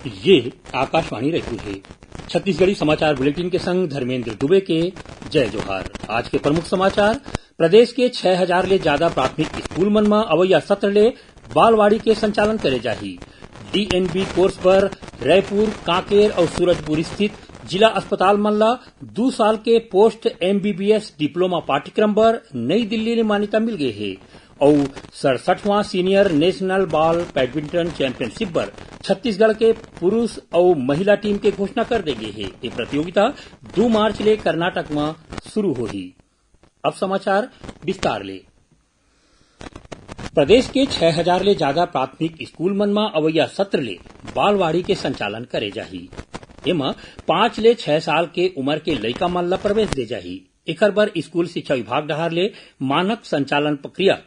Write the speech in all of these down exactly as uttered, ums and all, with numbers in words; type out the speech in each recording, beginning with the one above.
ये आकाशवाणी रायपुर हे। छत्तीसगढ़ी समाचार बुलेटिन के संग धर्मेंद्र दुबे के जय जोहार। आज के प्रमुख समाचार। प्रदेश के छह हजार ले जादा प्राथमिक स्कूल मन म अवइया सत्र ले बालवाड़ी के संचालन करे जाही। डीएनबी कोर्स बर रायपुर, कांकेर अउ सूरजपुर स्थित जिला अस्पताल मन ला दू साल के पोस्ट एमबीबीएस डिप्लोमा पाठ्यक्रम बर नई दिल्ली ले मान्यता मिल गे हे। अउ सड़सठवां senior national ball badminton championship बर छत्तीसगढ़ के पुरुष अउ महिला टीम के घोषणा कर दे गे हे। ये प्रतियोगिता दू मार्च ले कर्नाटक म शुरू होही। अब समाचार विस्तार ले। प्रदेश के छह हजार ले जादा प्राथमिक स्कूल मन म अवइया सत्र ले बालवाड़ी के संचालन करे जाही। एमा पाँच ले छह साल के उमर के लइका मन ल प्रवेश दे जाही। एकर बर स्कूल शिक्षा विभाग डहार ले मानक संचालन प्रक्रिया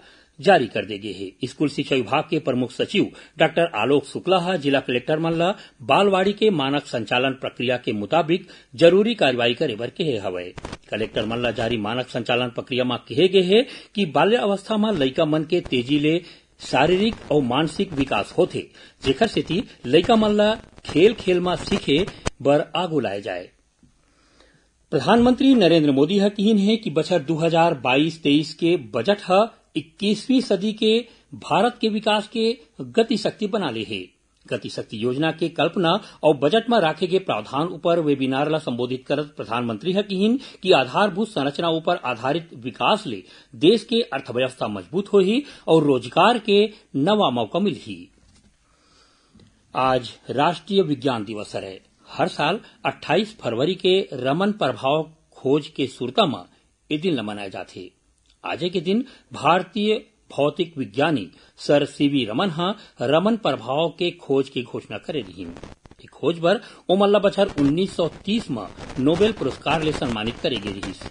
जारी कर दे गे हे। स्कूल शिक्षा विभाग के प्रमुख सचिव डॉक्टर आलोक शुक्ला ह जिला कलेक्टर मन ल बालवाड़ी के मानक संचालन प्रक्रिया के मुताबिक जरूरी कार्रवाई करे बर केहे हवय। कलेक्टर मन ल जारी मानक संचालन प्रक्रिया म केहे गे हे कि बाल्यावस्था म लइका मन के तेजी ले शारीरिक अउ मानसिक विकास होथे, जेखर सेती लइका मन ल खेल-खेल म सीखे बर आगू लाए जाए। प्रधानमंत्री नरेंद्र मोदी ह किहिन हे कि बछर दू हजार बाईस तेईस के बजट ह इक्कीसवीं सदी के भारत के विकास के गति शक्ति बना ले हे। गति शक्ति योजना के कल्पना अउ बजट म राखे गे प्रावधान उपर वेबिनार ल संबोधित करत प्रधानमंत्री ह किहिन कि आधारभूत संरचना उपर आधारित विकास ले देश के अर्थव्यवस्था मजबूत होही अउ रोजगार के नवा मौका मिलही। आज राष्ट्रीय विज्ञान दिवस हरय। हर साल अट्ठाईस फरवरी के रमन प्रभाव खोज के सुरता म ए दिन ल मनाए जाथे। आजे के दिन भारतीय भौतिक विज्ञानी सर सीवी रमन ह रमन प्रभाव के खोज के घोषणा करे रिहिन। ए खोज बर ओमन ल बछर उन्नीस सौ तीस म नोबेल पुरस्कार ले सम्मानित करे गे रिहिस।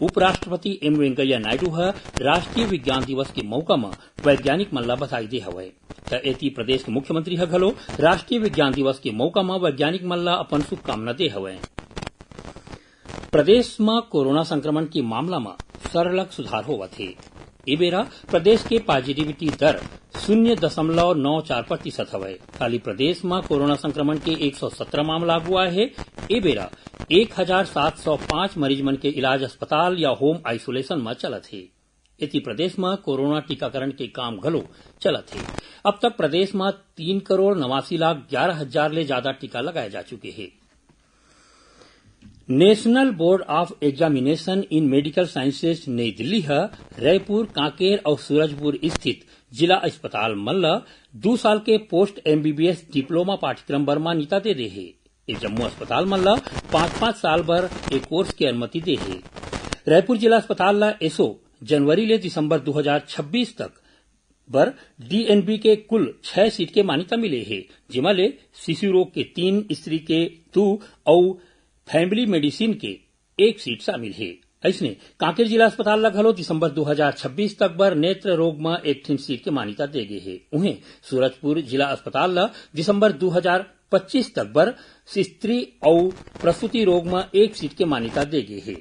उपराष्ट्रपति एम वेंकैया नायडू ह राष्ट्रीय विज्ञान दिवस के मउका म वैज्ञानिक मन ल बधाई दे हवय। त एती प्रदेश के मुख्यमंत्री ह घलो राष्ट्रीय विज्ञान दिवस के मउका म वैज्ञानिक मन ल अपन शुभकामना दे हवय। प्रदेश म कोरोना संक्रमण के मामला म सरलग सुधार होवत हे। ए बेरा प्रदेश के पॉजिटिविटी दर शून्य दशमलव नौ चार प्रतिशत हवय। काली प्रदेश म कोरोना संक्रमण के एक सौ सत्रह मामला आगू आए हे। ए बेरा एक हजार सात सौ पाँच मरीज मन के इलाज अस्पताल या होम आइसोलेशन म चलत हे। एती प्रदेश म कोरोना टीकाकरण के काम घलो चलत हे। अब तक प्रदेश म तीन करोड़ नवासी लाख ग्यारह हजार ले जादा टीका लगाए जा चुके हे। National board of examination in medical sciences नई दिल्ली ह रायपुर, कांकेर अउ सूरजपुर स्थित जिला अस्पताल मन ल दू साल के पोस्ट एमबीबीएस डिप्लोमा पाठ्यक्रम बर मान्यता दे दे हे। ये जम्मो अस्पताल मन ल पाँच-पाँच साल बर ए कोर्स के अनुमति दे हे। रायपुर जिला अस्पताल ल एसो जनवरी ले दिसंबर दू हजार छब्बीस तक बर डीएनबी के कुल छह सीट के मान्यता मिले हे, जेमा ले शिशु रोग के तीन, स्त्री के दू अउ फैमिली मेडिसिन के एक सीट शामिल हे। अइसने कांकेर जिला अस्पताल ल घलो दिसंबर दू हजार छब्बीस तक बर नेत्र रोग म एक ठिन सीट के मान्यता दे गे हे। उहें, सूरजपुर जिला अस्पताल ल दिसंबर दू हजार पच्चीस तक बर स्त्री अउ प्रसूति रोग म एक सीट के मान्यता दे गे हे।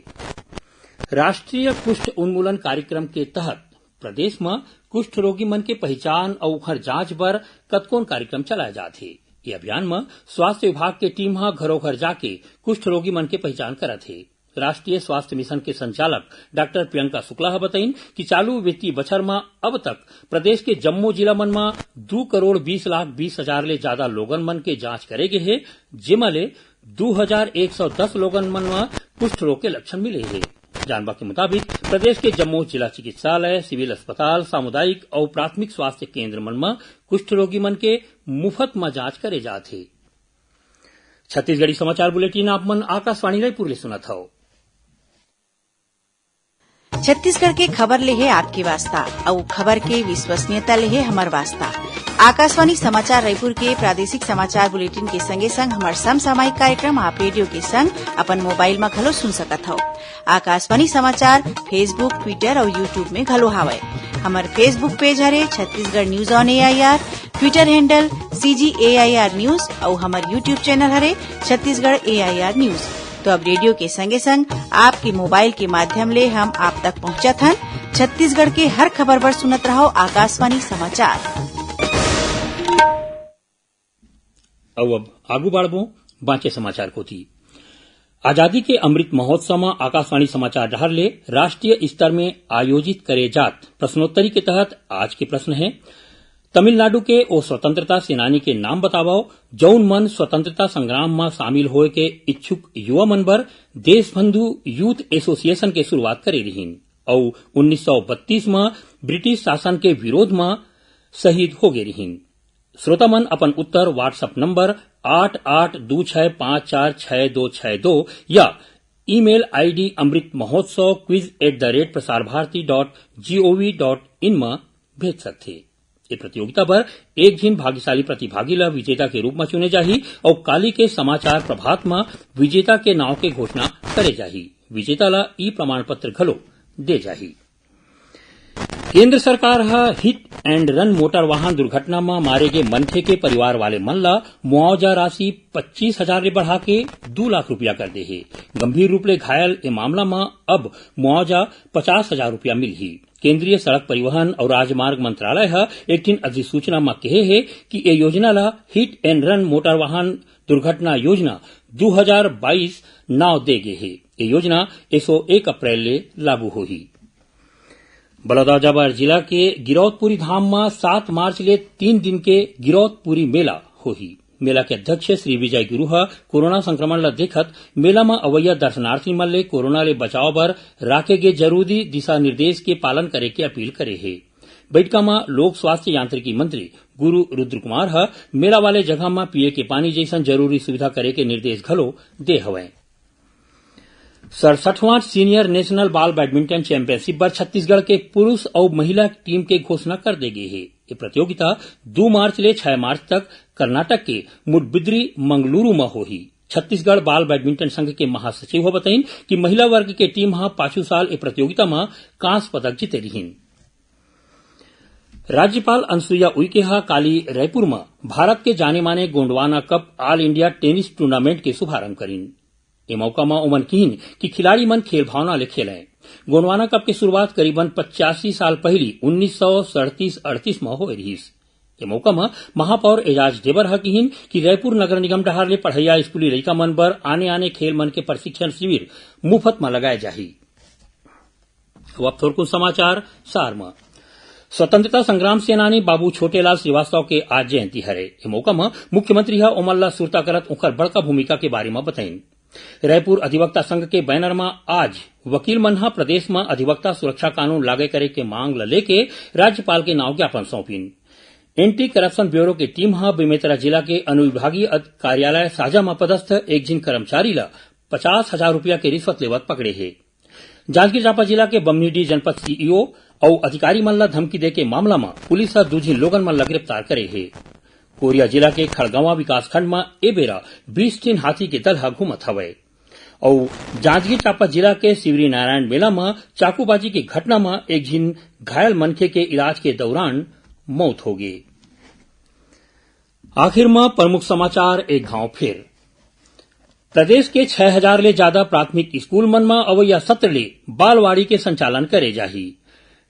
राष्ट्रीय कुष्ठ उन्मूलन कार्यक्रम के तहत प्रदेश म कुष्ठ रोगी मन के पहिचान अउ उखर जांच बर कतकोन कार्यक्रम चलाए जात हे। ये अभियान म स्वास्थ्य विभाग के टीम ह घरो घर जाके कुष्ठ रोगी मन के पहिचान करत हे। राष्ट्रीय स्वास्थ्य मिशन के संचालक डॉक्टर प्रियंका शुक्ला ह बतइन कि चालू वित्तीय बछर म अब तक प्रदेश के जम्मो जिला मन म दू करोड़ बीस लाख बीस हजार ले जादा लोगन मन के जांच करे गे हे, जेमा ले दू हजार एक सौ दस लोगन मन म कुष्ठ रोग के लक्षण मिले हे। जानबा के मुताबिक, प्रदेश के जम्मो जिला चिकित्सालय, सिविल अस्पताल, सामुदायिक अउ प्राथमिक स्वास्थ्य केंद्र मन म कुष्ठ रोगी मन के मुफत म जांच करे जात हे। छत्तीसगढ़ी समाचार बुलेटिन आप मन आकाशवाणी रायपुर ले सुनत हव। छत्तीसगढ़ के खबर ले हे आपके वास्ता, अउ खबर के विश्वसनीयता ले हे हमर वास्ता। आकाशवाणी समाचार रायपुर के प्रादेशिक समाचार बुलेटिन के संगे संग हमर समसामयिक कार्यक्रम आप रेडियो के संग अपन मोबाइल म घलो सुन सकत हव। आकाशवाणी समाचार Facebook, Twitter अउ YouTube में घलो हावय। हमर Facebook पेज हरे Chhattisgarh news on AIR, Twitter handle CG AIR news अउ हमर YouTube चैनल हरे छत्तीसगढ़ एआईआर न्यूज। तो अब रेडियो के संगे संग आपके मोबाइल के माध्यम ले हम आप तक पहुंचत हन। छत्तीसगढ़ के हर खबर बर सुनत रहव आकाशवाणी समाचार। अउ अब आगू बाढ़बो बांचे समाचार कोती। आजादी के अमृत महोत्सव म आकाशवाणी समाचार डहार ले राष्ट्रीय स्तर में आयोजित करे जात प्रश्नोत्तरी के तहत आज के प्रश्न हे, तमिलनाडु के ओ स्वतंत्रता सेनानी के नाम बतावव, जउन मन स्वतंत्रता संग्राम म शामिल होए के इच्छुक युवा मन बर देशबंधु यूथ एसोसिएशन के शुरुआत करे रिहिन अउ उन्नीस सौ बत्तीस म ब्रिटिश शासन के विरोध म शहीद हो गे रिहिन। श्रोता मन अपन उत्तर WhatsApp नंबर आठ आठ दू छह पाँच चार छह दो छह दो या email ID Amrit Mahotsav quiz at the rate Prasar Bharati dot gov dot in म भेज सकथे। ये प्रतियोगिता बर एक झिन भाग्यशाली प्रतिभागी ल विजेता के रूप म चुने जाही अउ काली के समाचार प्रभात म विजेता के नाव के घोषणा करे जाही। विजेता ल ई प्रमाण पत्र घलो दे जाही। केंद्र सरकार ह हिट एंड रन मोटर वाहन दुर्घटना म मारे गे मनखे के परिवार वाले मन ल मुआवजा राशि पच्चीस हजार ले बढ़ा के दू लाख रुपया कर दे हे। गंभीर रूप ले घायल ए मामला म अब मुआवजा पचास हजार रुपया मिलही। केंद्रीय सड़क परिवहन अउ राजमार्ग मंत्रालय ह एक ठिन अधिसूचना म कहे हे कि ए योजना ल हिट एंड रन मोटर वाहन दुर्घटना योजना दू हजार बाईस नाव दे गे हे। ए योजना एसो एक अप्रैल ले लागू होही। बलौदाबाजार जिला के गिरौदपुरी धाम म सात मार्च ले तीन दिन के गिरौदपुरी मेला होही। मेला के अध्यक्ष श्री विजय गुरु ह कोरोना संक्रमण ल देखत मेला म अवइया दर्शनार्थी मन ले कोरोना ले बचाव बर राखे गे जरूरी दिशा निर्देश के पालन करे के अपील करे हे। बइठका म लोक स्वास्थ्य यांत्रिकी मंत्री गुरु रुद्र कुमार ह मेला वाले जगह म पीए के पानी जइसन जरूरी सुविधा करे के निर्देश घलो दे हवय। सड़सठवां सीनियर नेशनल बाल बैडमिंटन चैंपियनशिप बर छत्तीसगढ़ के पुरुष अउ महिला टीम के घोषणा कर दे गे हे। ये प्रतियोगिता दू मार्च ले छह मार्च तक कर्नाटक के मुडबिद्री मंगलुरु म होही। छत्तीसगढ़ बाल बैडमिंटन संघ के महासचिव ह बताइन कि महिला वर्ग के टीम ह पाछू साल ए प्रतियोगिता म कांस्य पदक जीते रिहिन। राज्यपाल अनुसुईया उइके ह काली रायपुर म भारत के जाने माने Gondwana cup all India tennis tournament के शुभारंभ करिन। ए मौका म ओमन किहिन कि खिलाड़ी मन खेल भावना ले खेलंय। गोंडवाना कप के शुरुआत करीबन पचासी साल पहिली उन्नीस सौ सड़तीस अड़तीस म होए रिहिस। ए मौका म महापौर एजाज ढेबर ह किहिन कि रायपुर नगर निगम डहार ले पढ़इया स्कूली लइका मन बर आने-आने खेल मन के प्रशिक्षण शिविर मुफत म लगाए जाही। अब थोरकुन समाचार सार म। स्वतंत्रता संग्राम सेनानी बाबू छोटेलाल श्रीवास्तव के आज जयंती हरे। ए मौका म मुख्यमंत्री ह ओमन ला सुरता करत उंकर बड़का भूमिका के बारे म बताइन। रायपुर अधिवक्ता संघ के बैनर म आज वकील मन ह प्रदेश म अधिवक्ता सुरक्षा कानून लागे करे के मांग ल लेके राज्यपाल के नाव ज्ञापन सौंपिन। एंटी करप्शन ब्यूरो के टीम ह बेमेतरा जिला के अनुविभागीय अध-, कार्यालय साजा म पदस्थ एक झिन कर्मचारी ल पचास हजार रुपया के रिश्वत लेवत पकड़े हे। जांजगीर चांपा जिला के बम्हनीडीह जनपद सीईओ अउ अधिकारी मन ल धमकी देके मामला म पुलिस ह दू झिन लोगन मन ल गिरफ्तार करे हे। कोरिया जिला के खड़गवां विकासखंड म ए बेरा बीस ठिन हाथी के दल ह घूमत हवय। अउ जांजगीर चांपा जिला के शिवरी नारायण मेला म चाकूबाजी के घटना म एक झिन घायल मनखे के इलाज के दौरान मौत हो गे। आखिर म प्रमुख समाचार एक घांव फिर। प्रदेश के छह हजार ले जादा प्राथमिक स्कूल मन म अवइया सत्र ले बालवाड़ी के संचालन करे जाही।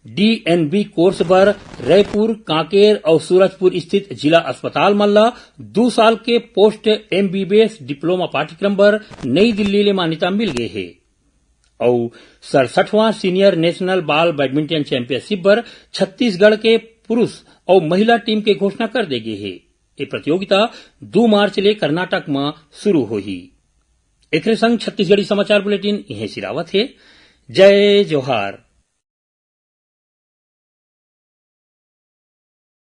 डीएनबी कोर्स बर रायपुर, कांकेर अउ सूरजपुर स्थित जिला अस्पताल मन ल दू साल के पोस्ट एमबीबीएस डिप्लोमा पाठ्यक्रम बर नई दिल्ली ले मान्यता मिल गे हे। अउ सड़सठवां सीनियर नेशनल बाल बैडमिंटन चैंपियनशिप बर छत्तीसगढ़ के पुरुष अउ महिला टीम के घोषणा कर दे गे हे। ये प्रतियोगिता दू मार्च ले कर्नाटक म शुरू होही। एकरे संग छत्तीसगढ़ी समाचार बुलेटिन इहें सिरावत हे। जय जोहार।